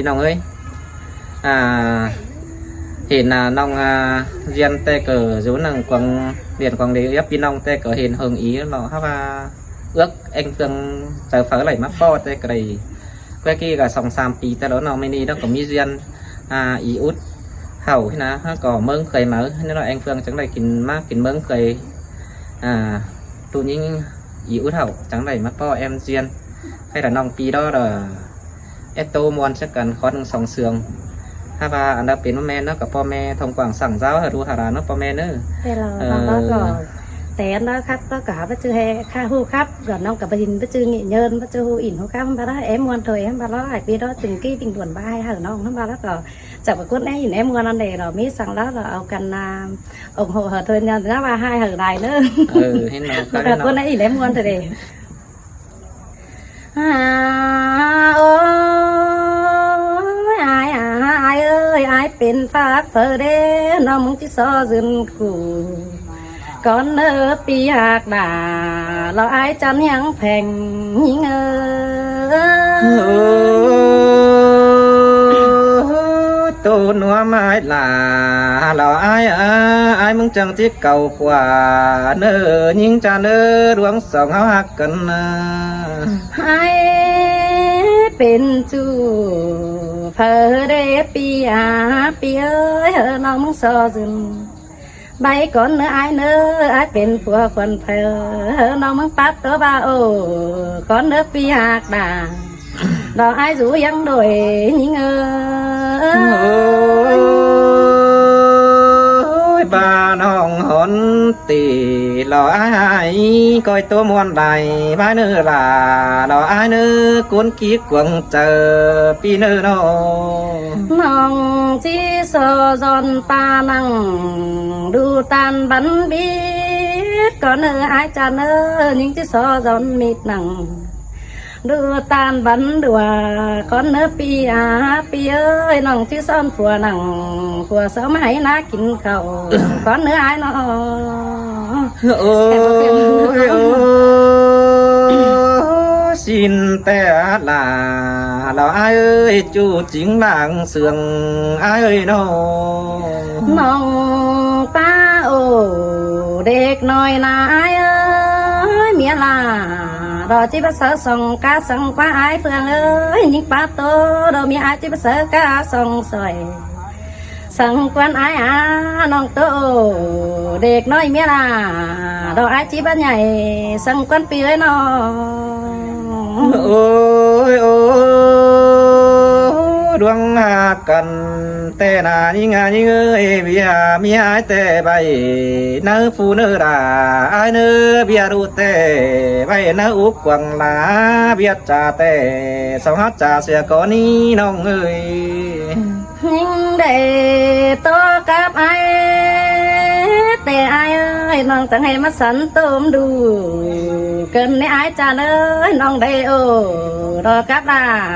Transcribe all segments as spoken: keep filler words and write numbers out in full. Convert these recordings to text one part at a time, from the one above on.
ꞌPi ꞌnọng ơi, à, hên, à, ꞌnọng, à, ꞌdiến té ꞌcọ dú nẳng quảng điện quảng đi ꞌhiạp ꞌpi ꞌnọng té ꞌcọ hên hưng ý lo hák ꞌva ước ꞌeng ꞌphướng chaư phaư đảy ꞌmá ꞌpo té ꞌcọ đảy. Quék ꞌkí ꞌcọ song sam pi té lo ꞌnọng ꞌmí ꞌnị ꞌnọng ꞌcọ ꞌmí ꞌdiến, à, ꞌi út hảư ꞌnị ꞌnớ, hák ꞌcọ ꞌmướng khay máư ꞌnị ꞌnọng ꞌeng ꞌphướng chắng đảy kin ꞌmá kin ꞌmướng khay, à, ꞌtụ ꞌnhính ꞌi út hảư chắng đảy ꞌmá ꞌpo ꞌếm ꞌdiến. Khay đa ꞌnọng ꞌpi đó là ét tô ꞌmuôn chắc cắn khót ꞌnưng song sương. Hák ꞌva ăn đa pên ꞌmá ꞌme ꞌnớ ꞌcọ ꞌpo ꞌme thông quảng sảng giáo hả ꞌru hả đà ꞌnớ ꞌpo ꞌme ꞌnớ. Té lo, ờ, ꞌnọng ꞌcọ té ꞌnớ khắp ꞌcọ ꞌcọ hák ꞌva chứ hê khá ꞌhụ khắp, ꞌcọ ꞌnọng ꞌcọ ꞌva hin ꞌva chứ ꞌnị nhơn ꞌva chứ ꞌhụ ỉn ꞌhụ khắp ꞌva đó ém ꞌmuôn thôi ꞌva đó, ai ꞌpi đó chưng ꞌkí ꞌvinh đuôn ꞌva hảư ꞌnọng ꞌva đó ꞌcọ. Chả ꞌva cuốn ꞌnị ỉn ém ꞌmuôn ăn đê lo ꞌmí săng đó lo au căn, à, ủng hộ hảư thôi ꞌnớ ꞌva hảư đảy ꞌnớ. Ừ, hên lo, ꞌcọ cuốn ꞌnị ỉn ém ꞌmuôn thôi đê. À, ôi, ai, à, ai ơi, ai pên phák phaư đê, ꞌnọng ꞌmướng ꞌchí so dưn ꞌcụ. Cón ꞌnớ ꞌpi ꞌhặc đả, lo ai chăn ꞌhiăng pheng ꞌnhính ơi. Ôi, tô ꞌnúa mai lả, lo ai, à, ai ꞌmướng chắng ꞌchí cảu ꞌquá ꞌnớ ꞌnhính chăn ꞌnớ ꞌluống song ꞌháu ꞌhặc căn. Ai pên ꞌchu phaư đê ꞌpi à, ꞌpi ơi, hảư ꞌnọng ꞌmướng so dưn. Bái cón ꞌnớ ai ꞌnớ, ai pên phua khuôn phaư, hảư ꞌnọng ꞌmướng pắt tô ba ô, cón ꞌnớ ꞌpi ꞌhặc đả. Lo ai dú ꞌhiăng đuổi ꞌnhính ơi. Ôi, ba ꞌnọng hón tỉ lo ai ai, coi tô ꞌmuôn đảy bái ꞌnớ lả, lo ai ꞌnớ cuốn kí cuông chaư ꞌpi ꞌnớ ꞌnọ. ꞌNọng ꞌchí so dón ꞌpa nẳng, đu ꞌtan bắn biết, cón ꞌnớ ai chăn ꞌnớ, ꞌnhính ꞌchí so dón mịt nẳng. Đu ꞌtan bắn đua, cón ꞌnớ ꞌpi à, ꞌpi ơi, ꞌnọng ꞌchí son phua nẳng, phua so ꞌmá hảư ꞌná kin khảu, cón ꞌnớ ai ꞌnọ. Ôi, ôi, xin té lả, lo ai ơi, ꞌchu chính làng sương ai ơi ꞌnọ. ꞌNọng ꞌpa ô, đếc ꞌnọi ꞌna ai ơi, ꞌmía lả. Lo ꞌchí báu sáư song cá song ꞌquá ai ꞌphướng ơi, ꞌnhính pá tô, lo ꞌmía ai ꞌchí báu sáư cá song sỏi. Song ꞌquán ai à, ꞌnọng tô ô, đếc ꞌnọi ꞌmía lả. Lo ai ꞌchí báu nhảy, song ꞌquán ꞌpi ơi ꞌnọ. Ôi, ôi, đuống ꞌhặc căn té ꞌna ꞌnhính à ꞌnhính ơi, ꞌviạk ꞌmí ai té ꞌvạy ꞌnớ phu ꞌnớ đả, ai ꞌnớ ꞌviạk ꞌlụk té ꞌvạy ꞌnớ úc quảng lả, ꞌviạk chả té song ꞌhặc chả sia có ꞌnị ꞌnọng ơi. ꞌNhính đảy tô cắp ai té ai ơi, ꞌnọng chắng hảư ꞌmá sắn tôm đu. Cơn ꞌnị ai chăn ơi, ꞌnọng đảy ô, tô cắp lả,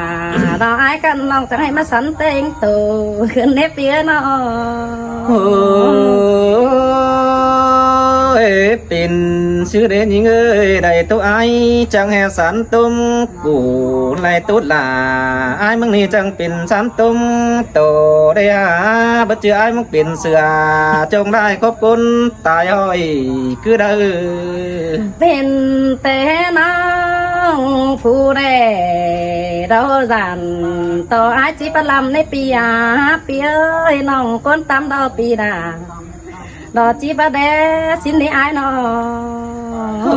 tô ai căn ꞌnọng chắng hảư ꞌmá sắn têng tô. Cơn ꞌnị ꞌpi ơi ꞌnọ. Ôi, pên ꞌsứ đế ꞌnhính ơi, đảy tô ai chắng hảư sắn tôm ꞌcụ lai tút lả, ai ꞌmướng ꞌnị chắng pên sắn tôm tô đảy hả, báu ꞌchư ai ꞌmướng pên sửa, chông lai khốp cốn tai ꞌhọi ꞌcứ đaư. Pên té ꞌnọng phu đé, đaư dản tô ai ꞌchí pá ꞌlắm ꞌnị ꞌpi à, ꞌpi ơi, ꞌnọng cốn tăm đaư ꞌpi đả. Lo ꞌchí báu đé, xin ꞌnị ai ꞌnọ.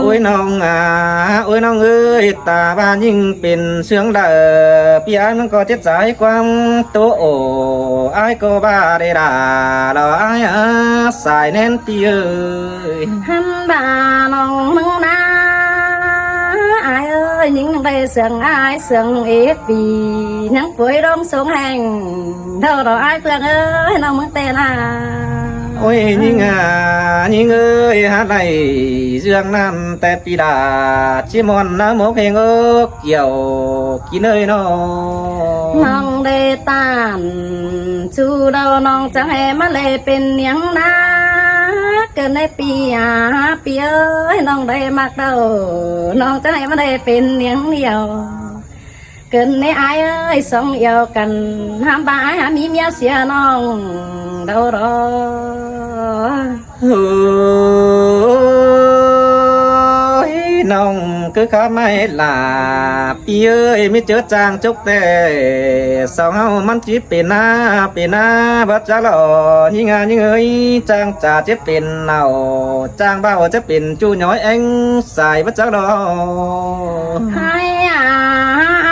Ôi ꞌnọng à, ôi ꞌnọng ơi, ta ꞌva ꞌnhính pên sương đaư, ꞌpi ai ꞌmướng ꞌcọ chết dải quảng tô ô, ai ꞌcọ ꞌva đảy đả, lo ai à, sai ꞌnén ꞌpi ơi. Hăn ba ꞌnọng ꞌmướng ꞌná, ai ơi, ꞌnhính đảy sương ai sương ép ꞌpi, ꞌnhắng pui đông sông heng. Đaư lo ai ꞌphướng ơi, ꞌnọng ꞌmướng té ꞌna. Ôi, ꞌnhính à, ꞌnhính ơi, hák đảy dưng ꞌnặn té ꞌpi đa, ꞌchí ꞌmuôn ꞌná mốc heng ốc kiẻo kin ơi ꞌnọ. ꞌNọng đảy ꞌtan, ꞌchu đaư ꞌnọng chắng hảư ꞌmá lê pên ꞌniếng ꞌná. Cơn ꞌnị ꞌpi à, ꞌpi ơi, ꞌnọng đảy ꞌmặc đaư, ꞌnọng chắng hảư ꞌmá lê pên ꞌniếng điêu. Cơn ꞌnị ải ơi, song ꞌiêu căn, hăm ꞌva ải hăm ꞌmí ꞌmía sia ꞌnọng đaư ꞌló. Ôi, ꞌnọng ꞌcứ khá ꞌmạy lả, ꞌpi ơi, ꞌmí ꞌchớ ꞌchang chốc ꞌtẹ, song ꞌháu ꞌmắn ꞌchí pên ꞌna, pên ꞌna, báu chắc ꞌló, ꞌnhính ꞌa ꞌnhính ơi, ꞌchang chả ꞌchí pên ꞌnọ, ꞌchang báu ꞌchí pên ꞌchu ꞌnhói ꞌéng sai báu chắc ꞌló. Ải à,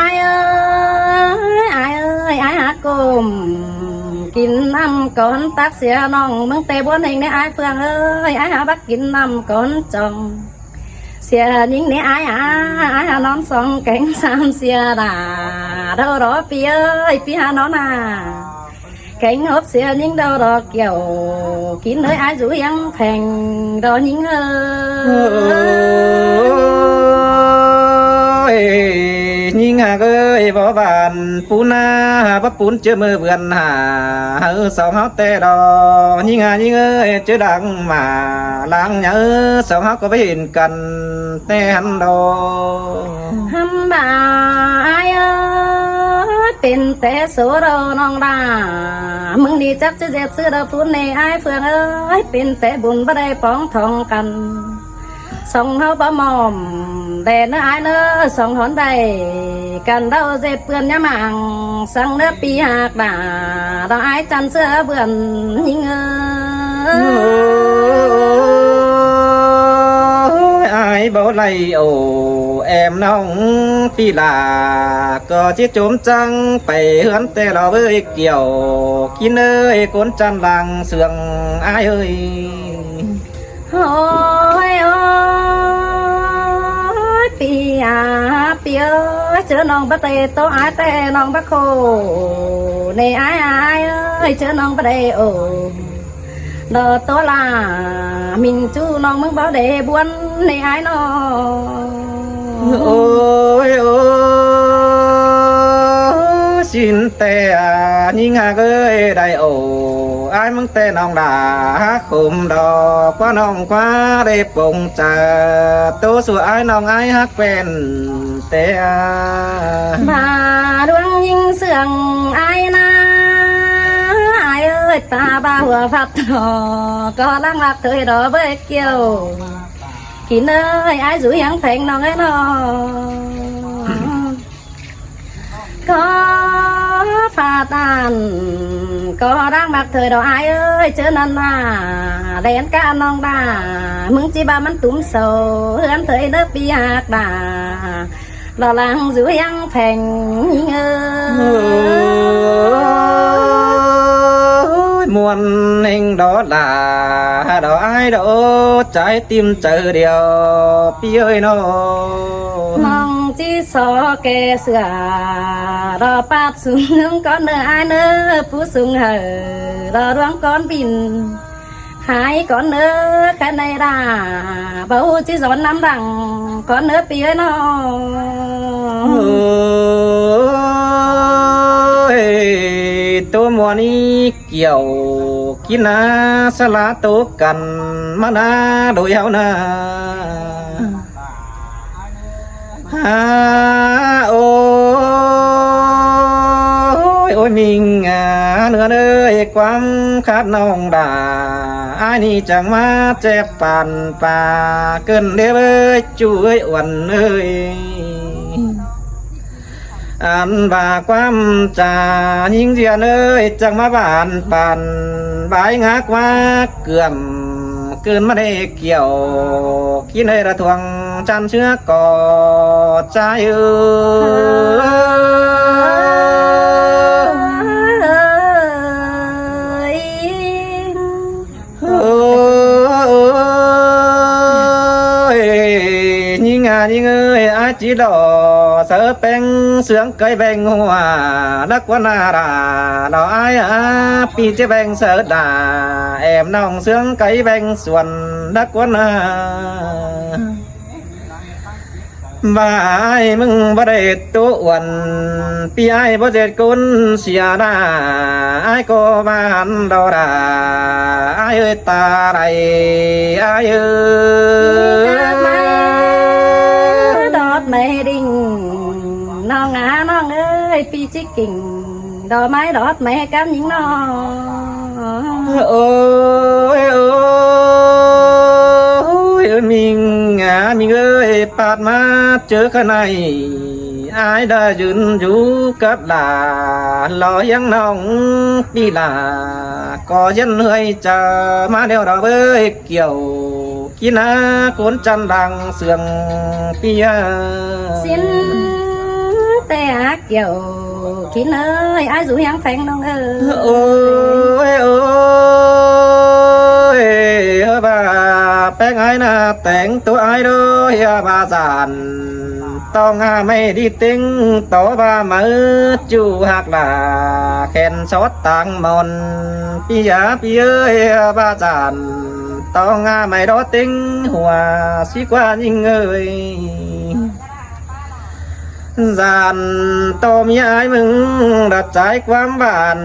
ải ơi, ải ơi, ải hák ꞌcum kin ꞌnặm cón tắc sia ꞌnọng ꞌmướng ꞌtẹ ꞌbuôn ꞌhêng ꞌnị ải Phương ơi, ải hák báu kin ꞌnặm cón chong. Sia ꞌnhính ꞌnị ải à, ải hák ꞌnón song kéng sam sia đa, đaư ꞌló ꞌpi ơi, ꞌpi hák ꞌnón à. Kéng hốp sia ꞌnhính đaư ꞌló kiẻo, kin ơi ải dú ꞌhiếng pheng ꞌló ꞌnhính ơi. Ôi, ꞌnhính ꞌhặc ơi, báu bản pún ꞌna, báu pún ꞌchớ ꞌmự vườn hả, hảư song ꞌháu ꞌtẹ ꞌló, ꞌnhính ꞌhặc ꞌnhính ơi, ꞌchớ đang ꞌmá lăng ꞌnhá, song ꞌháu ꞌcọ báu hên căn ꞌtẹ hăn ꞌló. Hăm ꞌva ải ơi, pên té số ꞌló ꞌnọng đa. ꞌMứng ꞌnị chắc ꞌchí ꞌdệt ꞌsứ ꞌló pún ꞌnị ải Phương ơi, pên té bun báu đảy póng thong căn. Song ꞌháu báu mom đe ꞌnớ ải ꞌnớ, song ꞌhón đảy căn đaư ꞌdệt ꞌpươn ꞌnhá mảng, săng ꞌnớ ꞌpi hák đa, đaư ải chăn ꞌsứa bươn ꞌnhính ơi. Ôi, ải báu đảy ổ, ẻm ꞌnọng ꞌpi lả, ꞌcọ ꞌchí chốm ꞌchắng pay ꞌhướn ꞌtẹ ꞌló ꞌvới kiẻo, kin ơi, ꞌcốn chăn lăng sương ải ơi. Ôi, ôi, ꞌpi à, ꞌpi ơi, ꞌchớ ꞌnọng báu đảy ꞌtố ải ꞌtẹ ꞌnọng báu khổ. ꞌNị ải à, ải ơi, ꞌchớ ꞌnọng báu đảy ổ, đaư ꞌtố lả, ꞌmính ꞌchu ꞌnọng ꞌmứng báu đảy ꞌbuôn ꞌnị ải ꞌnọ. Ôi, ôi, ꞌsịn ꞌtẹ à, ꞌnhính ꞌhặc ơi, đảy ổ, ải ꞌmứng ꞌtẹ ꞌnọng đa, hák khôm đo, ꞌquá ꞌnọng ꞌquá đảy pông chaư, ꞌtố sua ải ꞌnọng ải hák quen ꞌtẹ à. ꞌVa ꞌluống ꞌnhính sương ải ꞌna, ải ơi, ta ꞌva hua phắt ꞌnọ, ꞌcọ lăng ꞌmặc thôi ꞌló ꞌvới kiẻo, kin ơi, ải dú ꞌhiếng pheng ꞌnọng ơi ꞌnọ. ꞌCọ phắt ăn, ꞌcọ lăng ꞌmặc thôi ꞌló ải ơi, ꞌchớ ꞌnặn ꞌna, đen cá ꞌnọng đa, ꞌmứng ꞌchí ꞌva ꞌmắn tủm sổ, ꞌhướn thôi ꞌnớ ꞌpi hák đa, ꞌló lăng dú ꞌhiếng pheng ꞌnhính ơi. Ôi, muôn ꞌnhính đó là, đó ải đó, trái tim chớ điêu, ꞌpi ơi ꞌnọ. ꞌNọng ꞌchí so ke sửa, ꞌló pắt sung ꞌnưng cón ꞌnớ ải ꞌnớ, pú sung hảư, ꞌló ꞌluống cón bin. Khái cón ꞌnớ, khái ꞌnị đa, báu ꞌchí dón ꞌnắm lăng cón ꞌnớ ꞌpi ơi ꞌnọ. Ôi, ꞌtố muôn ꞌnị kiẻo, kin ꞌna sa la ꞌtố căn ꞌmá ꞌna đôi ꞌháu ꞌna. À, ôi, ôi, ꞌmính à, ꞌnưa ơi, ꞌquám khát ꞌnọng đa, ải ꞌnị chắng ꞌmá chép păn pa, cơn đế ơi, ꞌchu ơi, uôn ơi. Ăn ꞌva ꞌquám cha ꞌnhính ꞌdiên ơi, chắng ꞌmá bản păn, bái ngák ꞌmá cượm, cơn ꞌmá đảy kiẻo, kin ơi, ꞌló thuông chăn ꞌsứa ꞌcọ cha ơi. Ôi, ꞌnhính à ꞌnhính ơi, ải ꞌchí đỏ, sáư péng sương cáy ꞌveng hua, đắc ꞌquá ꞌna đa, đỏ ải à, ꞌpi ꞌchí ꞌveng sáư đa, ẻm ꞌnọng sương cáy ꞌveng suôn, đắc ꞌquá ꞌna. ꞌVa ải ꞌmứng báu đảy ꞌtố uôn, ꞌpi ải báu ꞌdệt cốn sia đa, ải ꞌcọ ꞌva ăn đo đa, ải ơi ta đảy, ải ơi. Đọt mây đinh, ꞌnọng à, ꞌnọng ꞌPi ꞌchí king đỏ mái đỏ hót mái cắp ꞌnhính ꞌnọ. Ôi, ôi, ôi, ꞌminh à, ꞌminh ơi, ꞌpạt ꞌmá ꞌchớ khả ꞌnị, ải đã dưn dú cắp lả, lo ꞌhiếng ꞌnọng ꞌpi lả, ꞌcọ ꞌhiến ꞌhới chaư ꞌmá ꞌlẹo đỏ ꞌvới. Kiẻo kin ꞌná ꞌcốn chăn lăng sương ꞌpi à. Xin té ꞌá kiẻo kin ơi, ải dú ꞌhiếng phén ꞌnọng ơi. Ôi, ôi, ơ ꞌva ꞌpéng ải ꞌná téng ꞌtố ải đô ꞌhia ꞌva dản. ꞌTo ꞌnga ꞌmạy đi ꞌtếng ꞌtố ꞌva máư ꞌchu ꞌhặc lả khen sót táng mon. ꞌPi à ꞌpi ơi, ꞌva dản ꞌto ꞌnga ꞌmạy đó ꞌtếng hua ꞌsí ꞌquá ꞌnhính ơi. Dản ꞌto ꞌmí ải ꞌmứng đa ꞌchái ꞌquám bản,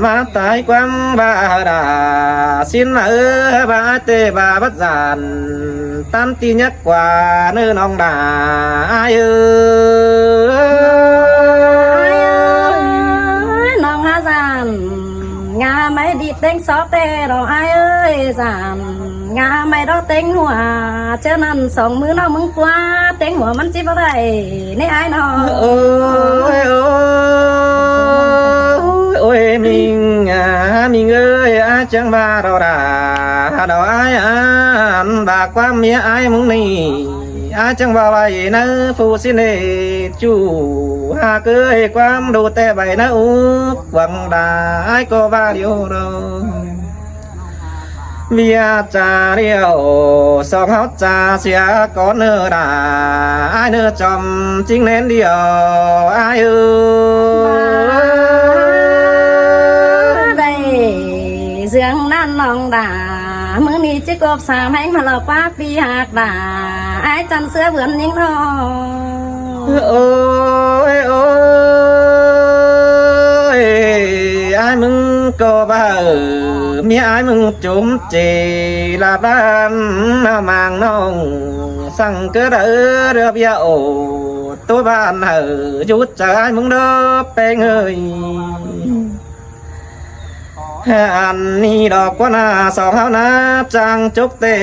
ꞌmá ꞌchái ꞌquám bản hả đà. Xin ꞌva ơ ꞌva ải té ꞌva bắt dản, ꞌtán ti nhắc ꞌquá ꞌnớ ꞌnọng đà ải ơi. Ải ơi, ꞌnọng ꞌhá dản, ꞌnga ꞌmạy đi ꞌtếng sót té đỏ ải ơi dản. ꞌNga ꞌmạy đó ꞌtếng hua, ꞌchớ ꞌnặn song ꞌmứ ꞌnọng ꞌmứng ꞌquá ꞌtếng hua ꞌmắn ꞌchí báu đảy ꞌnị ải ꞌnọ. Ôi, ôi, ôi, ôi, ꞌminh à, ꞌminh ơi, ải chắng ꞌva đỏ đà, đỏ ải ăn ꞌva ꞌquám ꞌmía ải ꞌmứng ꞌnị. Ải chắng ꞌva ꞌvạy ꞌnớ phủ ꞌsịn ê ꞌchu, ꞌhặc ơi ꞌquám đu té ꞌvạy ꞌnớ ú quăng đà, ải ꞌcọ ꞌva điêu đô. ꞌViạk ꞌchá điêu song ꞌháu ꞌchá sia cón ꞌnớ đà, ải ꞌnớ chom ꞌchính ꞌnén điêu ải ơi. Đảy ꞌdương ꞌnặn ꞌnọng đà, ꞌmứ ꞌnị ꞌchí cộp sam ꞌhéng ꞌmá lo ꞌquá ꞌpi ꞌhặc đà, ải chăn ꞌsứa bươn ꞌnhính ꞌnọ. Ôi, ôi, ải ꞌmứng ꞌcọ ꞌva ơ, ꞌmía ải ꞌmứng chốm chê ꞌlạ ꞌván ꞌná mang ꞌnọng, săng ꞌcọ đaư ꞌlứa ꞌviạk ổ, ꞌtố ꞌván hảư dú chaư ải ꞌmứng đớ ꞌpéng ơi. Ăn ꞌnị đỏ ꞌquá ꞌná song ꞌháu ꞌná chắng chốc té,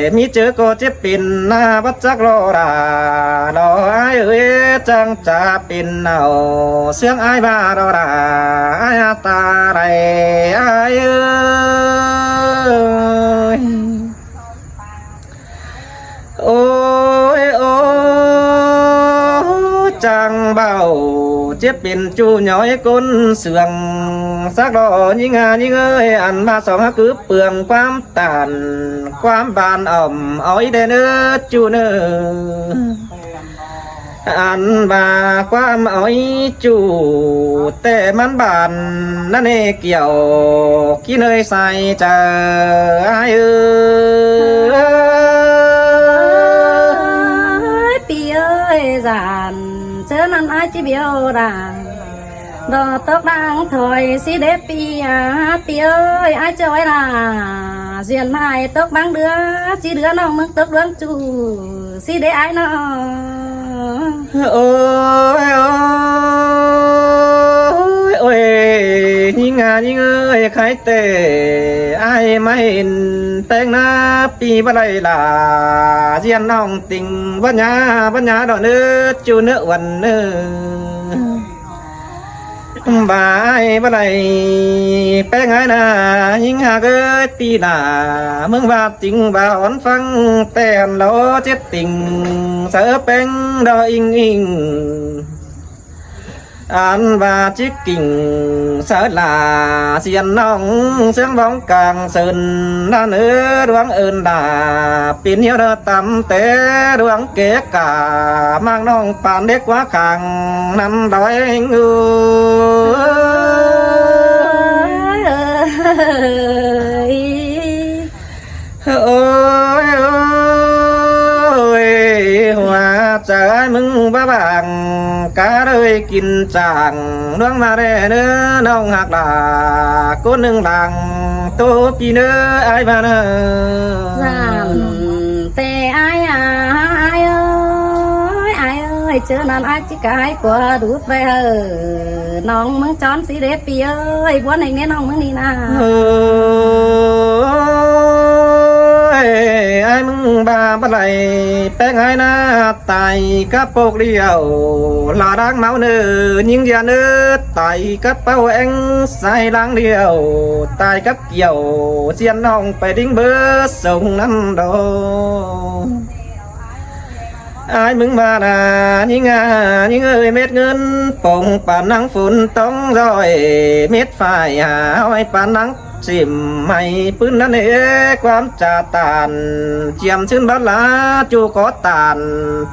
ꞌmí ꞌchớ ꞌcọ chếp pên ꞌná bắt chắc lo đà, đỏ ải ơi chắng chả pên nảu, ꞌsướng ải ꞌva đỏ đà, ải à ta đảy ải ơi. Ôi, ôi, chắng bảo chếp pên ꞌchu nhói ꞌcốn sương, sắc đỏ ꞌnhính à ꞌnhính ơi, ăn ꞌva song ꞌhặc cứ pương ꞌquám tản, ꞌquám bản ỏm ói đen ớ ꞌchu ꞌnớ. Ăn ꞌva ꞌquám ói ꞌchu té ꞌmắn bản ꞌnặn ê kiẻo kin ơi sai chaư ải ơi. Ôi, ꞌpi ơi dản, ꞌchớ ꞌnặn ải ꞌchí biêu đà, đỏ tốc đang thỏi ꞌsí đế ꞌpi à, ꞌpi ơi ải ꞌchớ ải đà, ꞌdiến ải tốc báng đứa, ꞌchí đứa ꞌnọng ꞌmứng tốc đuống ꞌchu ꞌsí đế ải ꞌnọ. Ôi, ôi, ôi, ꞌnhính à ꞌnhính ơi, khay té ải ꞌmá hên ꞌpéng ꞌná ꞌpi báu đảy lả, ꞌdiến ꞌnọng tỉnh bát nhá, bát nhá đỏ ꞌnớ ꞌchu ꞌnớ uôn ꞌnớ. ꞌVa ải báu đảy ꞌpéng ải ꞌná, ꞌnhính ꞌhặc ơi ꞌpi đà, ꞌmứng ꞌva tỉnh ꞌva hón ꞌphắng té hăn lo chếp tỉnh, sáư ꞌpéng đỏ inh inh. Ăn ꞌva chếp king sáư lả, ꞌdiến ꞌnọng ꞌsướng bóng cang sơn, ꞌnặn ơ đuống ơn đà, pên hiếu đa tăm té đuống kẻ cả, ꞌmáng ꞌnọng pán đếc ꞌquá khang ꞌnặn đói ꞌngu. Ôi, ôi, hua chaư ải ꞌmứng bá bảng, cá đơi kin chảng, đuống ꞌva đe ꞌnớ ꞌnọng ꞌhặc đà, ꞌcốn ꞌnưng lăng tô ꞌpi ꞌnớ ải ꞌva ꞌnớ. Dản té ải à, ải ơi, ải ơi, Ơi, ꞌchớ ꞌnặn ải ꞌchí cai ꞌcọ đu ꞌvạy hảư ꞌnọng ꞌmướng chón ꞌsịn đé ꞌpi ơi, ꞌbuốn ꞌnưng ꞌnê ꞌnọng ꞌmướng ꞌnị ꞌna. Ơi, ải ꞌmướng ꞌva báu đảy ꞌpéng ải ꞌna, tai cắp ꞌpộc điêu, lỏ đang ꞌmáu ꞌnớ, ꞌnhính ꞌdiến ꞌnớ, tai cắp ꞌpáo ꞌéng sai ꞌláng điêu, tai cắp kiẻo ꞌdiến ꞌnọng pay đinh bớt sông ꞌnặn đó. Ải ꞌmướng ꞌva ꞌna, ꞌnhính ꞌa, ꞌnhính ơi, mết ꞌngớn pông pán ꞌnăng phôn tóng ꞌdội, mết phải hả ꞌhọi pán ꞌnăng chim ꞌmạy ꞌpứng ꞌnặn ế, ꞌquám chả tản, chiêm ꞌsướng báu lá, ꞌchu có tản,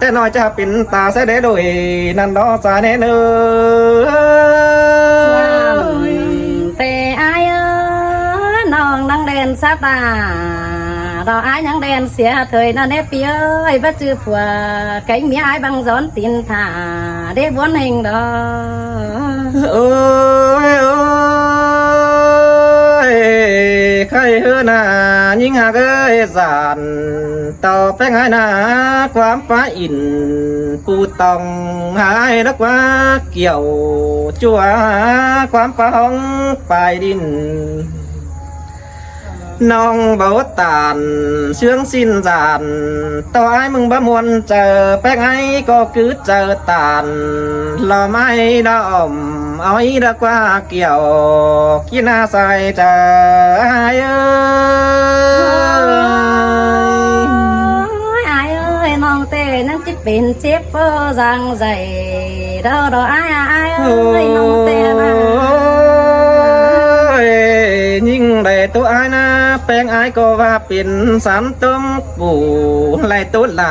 té ꞌnọi chả pên ta ꞌsớ đé đuổi, ꞌnặn đó sai ꞌnê ꞌnớ. Té ải ơi, ꞌnọng ꞌnăng đen sắt à, đó ải ꞌnăng đen sia thời ꞌnặn ế ꞌpi ơi, báu ꞌchư phua kéng ꞌmía ải băng dón tin thả đé ꞌbuốn ꞌnưng đó. Ơi, ơi, khay ꞌhứ ꞌna, ꞌnhính ꞌhặc ơi, dản tỏ ꞌpéng ải ꞌna, ꞌquám pá ỉn ꞌpu tong hả ải đắc ꞌva kiẻo ꞌchua, ꞌquám pá hóng pay đin. ꞌNọng báu tản, ꞌsướng ꞌsịn dản, tỏ ải ꞌmướng báu ꞌmuôn chaư, ꞌpéng ải ꞌcọ cứ chaư tản, lỏ ꞌmái đa ỏm, ói đa ꞌquá kiẻo, kin ꞌna sai chaư ải ơi. Ôi, ải ơi, ꞌnọng té ꞌnặn ꞌchí pên chếp ꞌpó dang dảy, đó, đó ải, ải ơi, ꞌnọng té ꞌna. Ôi, ꞌnhính đảy ꞌtố ải ꞌna, ꞌpéng ải ꞌcọ ꞌva pên sán tốm phủ, đảy ꞌtố lả,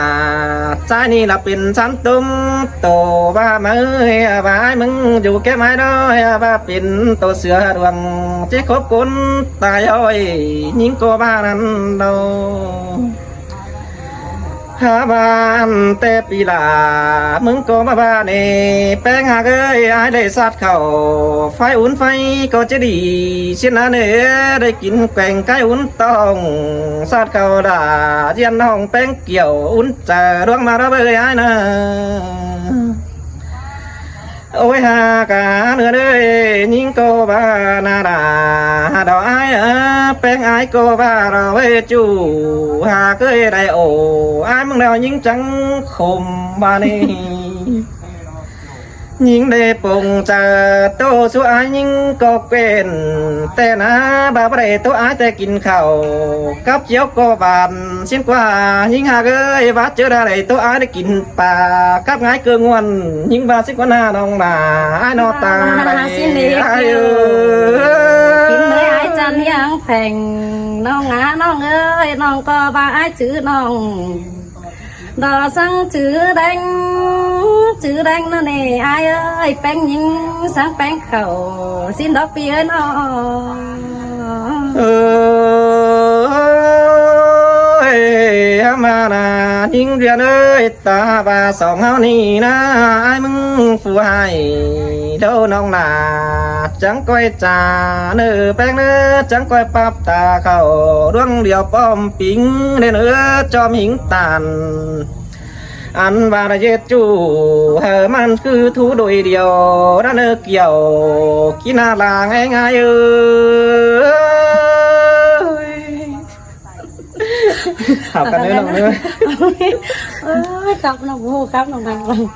ꞌchái ꞌnị lả pên sán tốm, ꞌtố ꞌva ꞌmơi, ꞌva ải ꞌmướng dú kém ải đó, ꞌva pên ꞌtố sửa đuông, ꞌchí khốp cốn tai ꞌhọi, ꞌnhính ꞌcọ ꞌva ꞌnặn đâu. Hả ꞌva ꞌnặn té ꞌpi lả, ꞌmướng ꞌcọ ꞌva ꞌva ꞌnê, ꞌpéng ꞌhặc ơi, ải đảy sắt khảu, phái ún phái ꞌcọ ꞌchí đi, ꞌsịn ꞌna ꞌnê, đảy kin queng cai ún tong, sắt khảu đa, ꞌdiến ꞌnọng ꞌpéng kiẻo, ún chaư ꞌluống ꞌmá đó ꞌvới ải ꞌna. Ôi, hả cá nưa đơi, ꞌnhính ꞌcọ ꞌva ꞌna đa, hả đó ải ơ, ꞌpéng ải ꞌcọ ꞌva đó ꞌvới ꞌchu, hả ꞌcới đảy ổ, ải ꞌmướng đó ꞌnhính chắng khôm ꞌva ꞌnị. ꞌNhính đảy pông chaư ꞌtố sú ải ꞌnhính ꞌcọ quên, té ꞌna ꞌva báu đảy ꞌtố ải té kin khảu, cắp chiếu ꞌcọ bản, ꞌsịn ꞌquá ꞌnhính ꞌhặc ơi, ꞌva ꞌchớ đa đảy ꞌtố ải đảy kin pá, cắp ꞌngai ꞌcọ ꞌnguôn, ꞌnhính ꞌva ꞌsịn ꞌquá ꞌna ꞌnọng đa, ải ꞌnọ ta đảy, ải ơi. Kin ꞌmới ải chăn ꞌhiếng pheng, ꞌnọng ꞌna, ꞌnọng ơi, ꞌnọng ꞌcọ ꞌva ải chứ ꞌnọng. Đó săng chứ đen, chứ đen ꞌnớ ꞌnê, ải ơi, ꞌpéng ꞌnhính săng ꞌpéng khảu, ꞌsịn đó ꞌpi ơi ꞌnọ. Ơi, hả ꞌva ꞌna, ꞌnhính ꞌdiến ơi, ta ꞌva song ꞌháu ꞌnị ꞌna, ải ꞌmướng phủ ꞌhại, đâu ꞌnọng ꞌna, chắng ꞌcoi chả ꞌnớ ꞌpéng ꞌnớ, chắng ꞌcoi ꞌpặp ta khảu, ꞌluống điêu ꞌpọm pính, đen ơ, ꞌchom ꞌhính tản. Ăn ꞌva đa ꞌdệt ꞌchu, hả ꞌmắn ꞌcứ thú đuổi điêu, đa ꞌnớ kiẻo, kin ꞌna lăng ꞌhẹng ải ơi. Hảo cắp ꞌnớ ꞌnọng ꞌnớ. Ôi, cắp ꞌnọng, ôi, cắp ꞌnọng ꞌnặn.